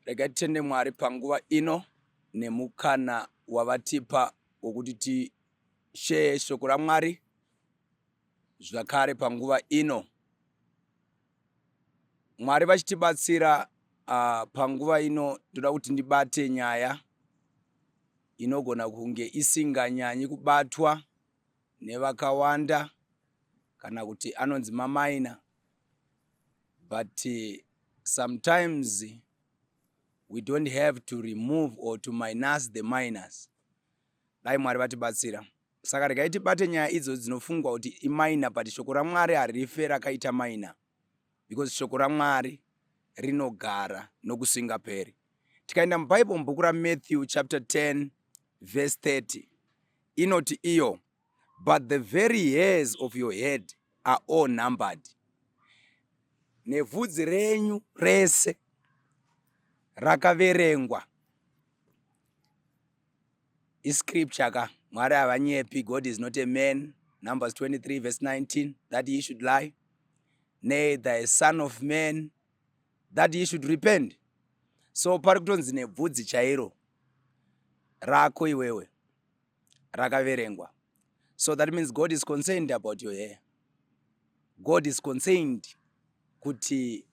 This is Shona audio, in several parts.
Regai titende Mwari panguva ino nemukana wavatipa wokuti tisheye shoko raMwari zvakare panguva ino. Mwari vachitibatsira panguva ino ndoda kuti ndibate nyaya inogona kunge isinganyanyi kubatwa nevakawanda kana kuti anonzi mamaina but sometimes we don't have to remove or to minus the minors. Dai Mwari vatibatsira. Saka regai tibate nyaya idzo dzinofungwa kuti iminor, but shoko raMwari harife rakaita minor because shoko raMwari rinogara nokusingaperi. Tikaenda muBible mubhuku raMatthew chapter 10 verse 30 inoti iyo, "But the very hairs of your head are all numbered." Nevhudzi renyu rese rakaverengwa. Iscripture ka. Mwari havanyepi. God is not a man, Numbers 23 verse 19, that he should lie, nay the son of man that he should repent. So pari kutonzi nebvudzi chairo rako iwewe rakaverengwa. So that means God is concerned about your hair. God is concerned kuti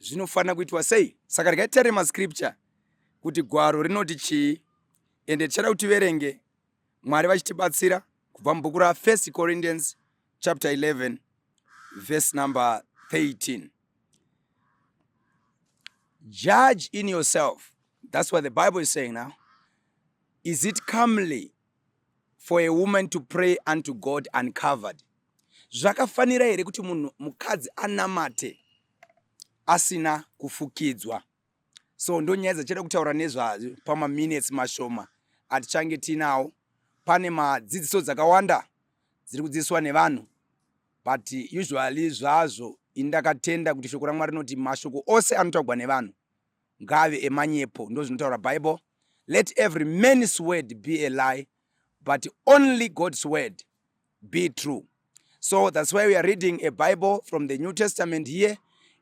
zvinofanira kuitwa sei. Saka regai titare mascripture kuti gwaro rinoti chii, ende tichada kuti tiverenge, Mwari vachitibatsira, kubva mubhuku raFirst Corinthians chapter 11 verse number 13. "Judge in yourself." That's what the Bible is saying now. "Is it comely for a woman to pray unto God uncovered?" Zvakafanira here kuti munhu mukadzi anamate asina kufukidzwa? So ndo nyaya dzachida kutaura nezvazvo pamaminutes mashoma atichange tiinawo. Pane madzidziso dzakawanda dziri kudzidziswa nevanhu, but usually zvazvo ini ndakatenda kuti shoko raMwari rinoti mashoko ose anotaurwa nevanhu ngave emanyepo. Ndo zvinotaura Bible: "Let every man's word be a lie, but only God's word be true." So that's why we are reading a Bible from the New Testament here,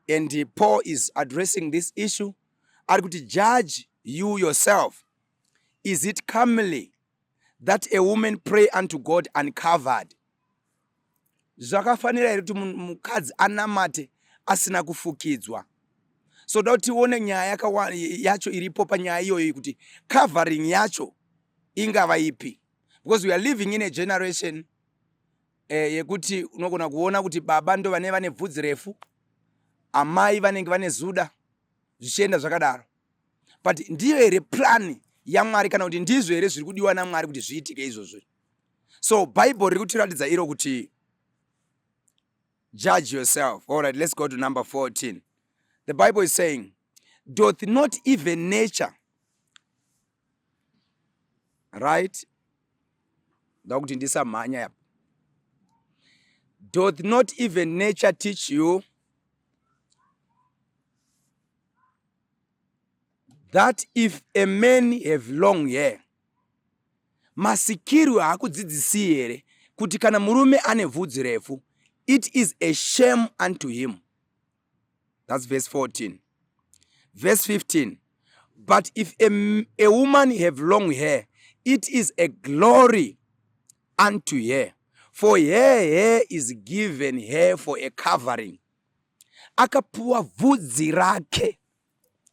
and Paul is addressing this issue. Ari kuti, "Judge you yourself. Is it comely that a woman pray unto God uncovered?" Zvakafanira here kuti mukadzi anamate asina kufukidzwa? So da kuti tione nyaya yacho iripo panyaya iyoyo, kuti covering yacho ingava ipi, because we are living in a generation yekuti unogona kuona kuti baba ndo vane vane bvudzi refu, amai vanenge vane zuda, zvichienda zvakadaro. But ndiyo here plan yaMwari, kana kuti ndizvo here zviri kudiwa naMwari kuti zviitike izvozvo? So Bible riri kutiratidza iro kuti judge yourself. All right, let's go to number 14. The Bible is saying, "Doth not even nature," right? Ndakuti ndisamhanya yapa. "Doth not even nature teach you that if a man have long hair?" Masikirwo haakudzidzisi here kuti kana murume ane vhudzi refu, it is a shame unto him? That's verse 14. Verse 15: "But if a woman have long hair, it is a glory unto her, for her hair is given her for a covering." Akapuwa bvudzi rake,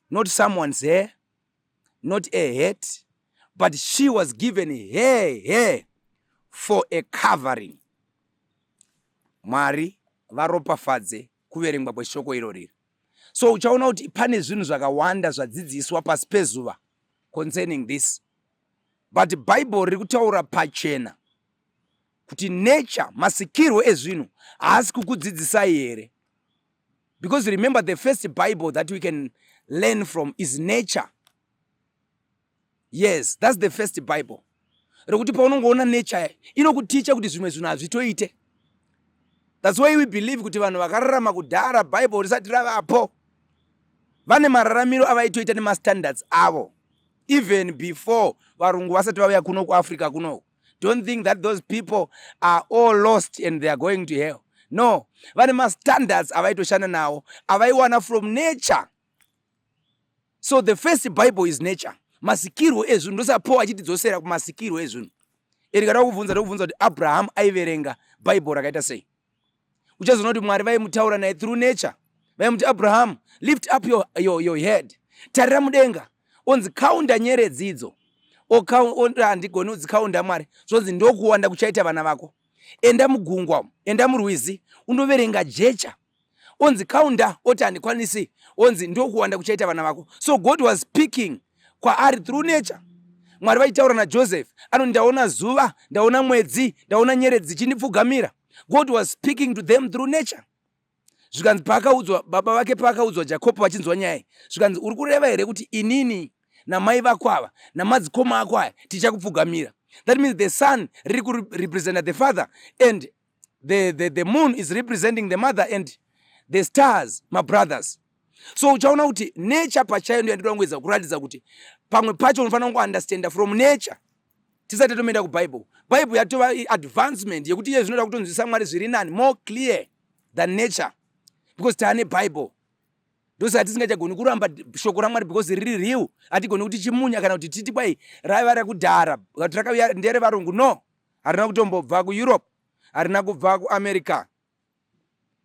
not someone's hair, not a hat, but she was given her hair for a covering. Mwari varopafadze kuverengwa kweshoko irori. So uchaona kuti pane zvinhu zvakawanda zvadzidziswa pasi pezuva concerning this, but Bible riri kutaura pachena kuti nature, masikirwo ezvinhu, haasi kukudzidzisai here? Because remember, the first Bible that we can learn from is nature. Yes, that's the first Bible, rekuti paunongoona nature inokuticha kuti zvimwe zvinhu hazvitoite. That's why we believe kuti vanhu vakararama kudhara Bible risati ravapo vane mararamiro avaitoita nemastandards avo, even before varungu vasati vauya kuno kuAfrica kunoku. Don't think that those people are all lost and they are going to hell. No, vane mastandards avaitoshanda nawo avaiwana from nature. So the first Bible is nature, masikirwo ezvinhu. Ndosaka Paul achitidzosera kumasikirwo ezvinhu. Eri kada kuvhunza, ndokubvunza kuti Abraham aiverenga Bible rakaita sei? Uchazoona kuti Mwari vaimutaura naye through nature. Vaimuti, "Abraham, lift up your head, tarira mudenga." Onzi, "Kaunda nyeredzi idzo." "Handigoni kudzikaunda, Mwari." Zvonzi, "Ndokuwanda kuchaita vana vako. Enda mugungwa, enda murwizi, undoverenga jecha." Onzi, "Kaunda." Oti, "Handikwanisi." Onzi, "Ndokuwanda kuchaita vana vako." So God was speaking kwaari through nature. Mwari vachitaura naJoseph, anoti, "Ndaona zuva, ndaona mwedzi, ndaona nyeredzi dzichindipfugamira." God was speaking to them through nature. Zvikanzi paakaudzwa baba vake, paakaudzwa Jakobho, vachinzwa nyaya, zvikanzi, "Uri kureva here kuti inini namai vako ava namadzikoma ako aya tichakupfugamira?" That means the sun riri kurepresenta the father, and the moon is representing the mother, and the stars mabrothers. So uchaona kuti nature pachayo ndo yandinoda kungoedza kuratidza kuti pamwe pacho unofanira kungounderstanda from nature tisati tatoenda kuBible. Bible yatova advancement yekuti iye zvinoda kutonzwisa Mwari zviri nani, more clear than nature, because taane Bible. Ndosaka tisingachagoni kuramba shoko raMwari, because riri real. Hatigoni kuti chimunya kana kuti titi kwai raiva rekudhara, kuti rakauya nderevarungu. No, harina kutombobva kuEurope, harina kubva kuAmerica.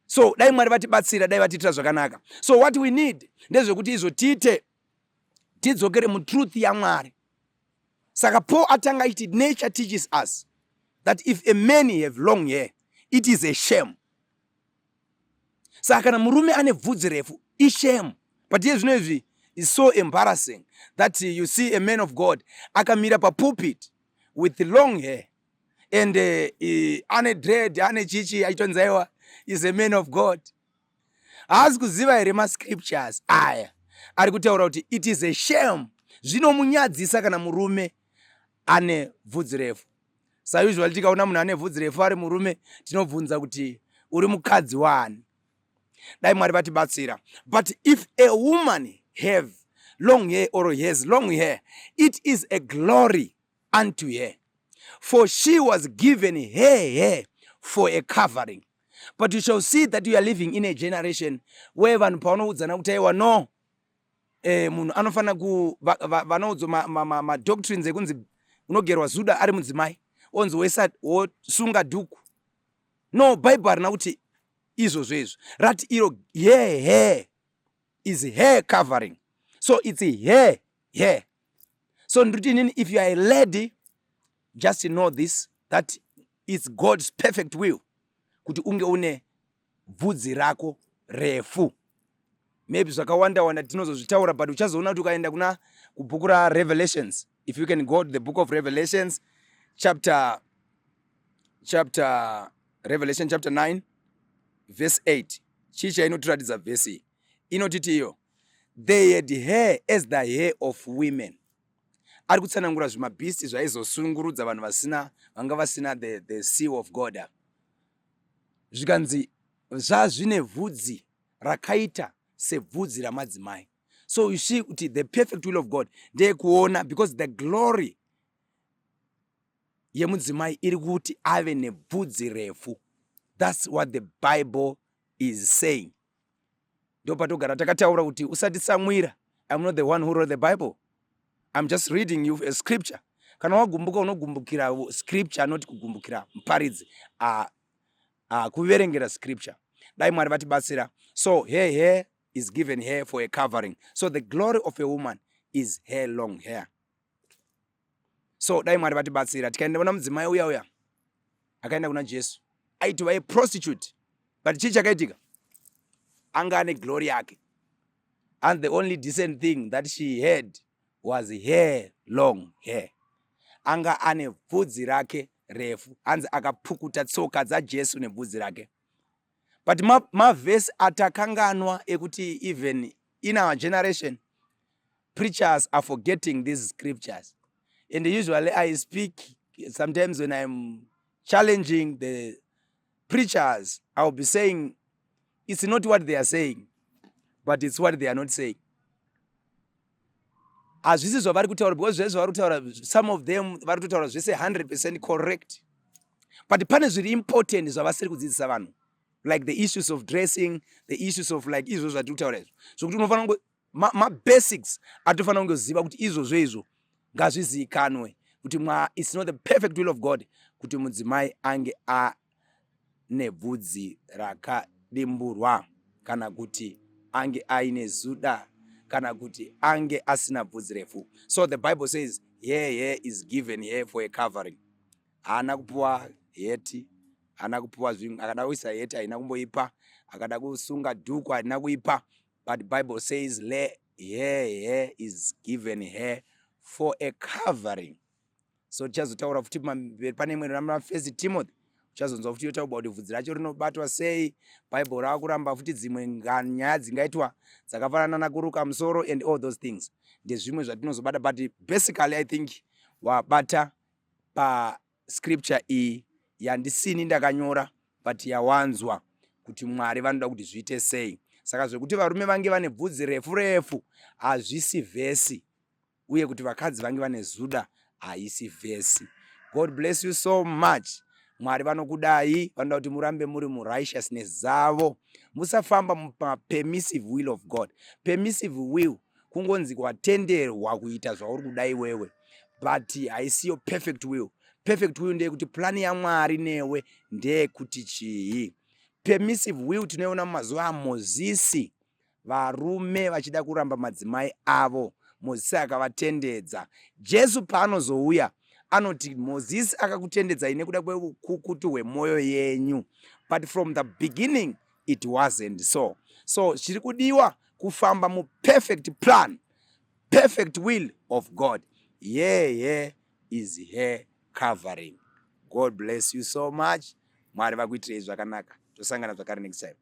So dai Mwari vatibatsira, dai vatiitira zvakanaka. So what we need ndezvekuti izvo tiite tidzokere mutruth yaMwari. Saka Paul atanga achiti, "Nature teaches us that if a man have long hair, it is a shame." Saka kana murume ane bvudzi refu, ishame. But iye zvino izvi is so embarrassing that you see a man of God akamira papulpit with long hair and ane dread, ane chichi, achitonzi aiwa, is a man of God. Haasi kuziva here mascriptures aya ari kutaura kuti it is a shame, zvinomunyadzisa kana murume ane bvudzi refu? Sausually tikaona munhu ane bvudzi refu ari murume, tinobvunza kuti uri mukadzi waani? Dai Mwari vatibatsira. But if a woman have long hair or has long hair, it is a glory unto her, for she was given her hair for a covering. But you shall see that you are living in a generation where vanhu pavanoudzana kuti aiwa, no, munhu anofanira ku vanoudzwa madoctrines ekunzi unogerwa zuda ari mudzimai, onzi wesa wosunga dhuku. No, Bhaibheri harina kuti izvozvo. Izvo rati iro hair, hair is hair covering. So it's hair, hair. So ndikuti inini, if you are a lady, just know this, that it's God's perfect will kuti unge une bvudzi rako refu. Maybe zvakawanda wanda tinozozvitaura, but uchazoona kuti ukaenda kuna kubhuku raRevelations, if you can go to the book of Revelations, chapter Revelation chapter 9 verse 8, chii chainotiratidza vhesi iyi? Inotiti iyo, "They had hair as the hair of women." Ari kutsanangura zvimabeast zvaizosungurudza vanhu vasina, vanga vasina the seal of God. Zvikanzi zvazvine vhudzi rakaita sebvudzi ramadzimai. So you see kuti the perfect will of God ndeyekuona, because the glory yemudzimai iri kuti ave nebvudzi refu. That's what the Bible is saying. Ndopatogara takataura kuti usatitsamwira. I'm not the one who wrote the Bible. I'm just reading you a scripture. Kana wagumbuka, unogumbukira scripture, not kugumbukira muparidzi kuverengera scripture. Dai Mwari vatibatsira. So her hair is given hair for a covering. So the glory of a woman is her long hair. So dai Mwari vatibatsira. Tikaenda kuna mudzimai uya uya akaenda kuna Jesu, aitova aprostitute, but chii chakaitika? Anga ane glory yake, and the only decent thing that she had was hair, long hair. Anga ane bvudzi rake refu. Hanzi akapukuta tsoka dzaJesu nebvudzi rake. But mavhesi atakanganwa ekuti even in our generation preachers are forgetting these scriptures. And usually I speak sometimes when I'm challenging the preachers, I'll be saying it's not what they are saying, but it's what they are not saying. Hazvisi zvavari kutaura, because zvese zvavari kutaura, some of them vari kutotaura zvese 100% correct, but pane zviri important zvavasiri kudzidzisa vanhu, like the issues of dressing, the issues of like izvo zvatiri kutaura izvo, zvokuti unofanira. Mabasics ma atofanira kunge ziva kuti izvozvo izvo ngazvizivikanwe kuti mwa it's not the perfect will of God kuti mudzimai ange ane bvudzi rakadimburwa kana kuti ange aine zuda kana kuti ange asina bvudzi refu. So the Bible says hair is given here for a covering. Haana kupuwa heti, haana kupuwa zvimwe. Akada kuisa heti, haina kumboipa. Akada kusunga dhuku, haina kuipa. But Bible says le hair is given here for a covering. So tichazotaura futi pamberi pane imwe ramafirst Timothy, uchazonzwa futi yotaurwa kuti bvudzi racho rinobatwa sei. Bible rava kuramba futi dzimwe nyaya dzingaitwa dzakafanana nakuruka musoro and all those things. Ndezvimwe zvatinozobata, but basically I think wabata pascripture iyi yandisini ndakanyora, but yawanzwa kuti Mwari vanoda kuti zviite sei. Saka zvekuti varume vange vane bvudzi refu refu hazvisi vhesi, uye kuti vakadzi vange vane zuda haisi vhesi. God bless you so much. Mwari vanokudai, vanoda kuti murambe muri murighteousness dzavo. Musafamba mupapermissive will of God. Permissive will kungonzi watenderwa kuita zvauri kuda iwewe, but haisiyo perfect will. Perfect will ndeyekuti plani yaMwari newe ndeyekuti chii? Permissive will tinoiona mumazuva aMozisi, varume vachida kuramba madzimai avo, Mozisi akavatendedza. Jesu paanozouya anoti Mozisi akakutendedzai nekuda kweukukutu hwemwoyo yenyu, but from the beginning it wasn't so. So chiri kudiwa kufamba muperfect plan, perfect will of God. Hair is hair covering. God bless you so much. Mwari vakuitirei zvakanaka. Tosangana zvakare next time.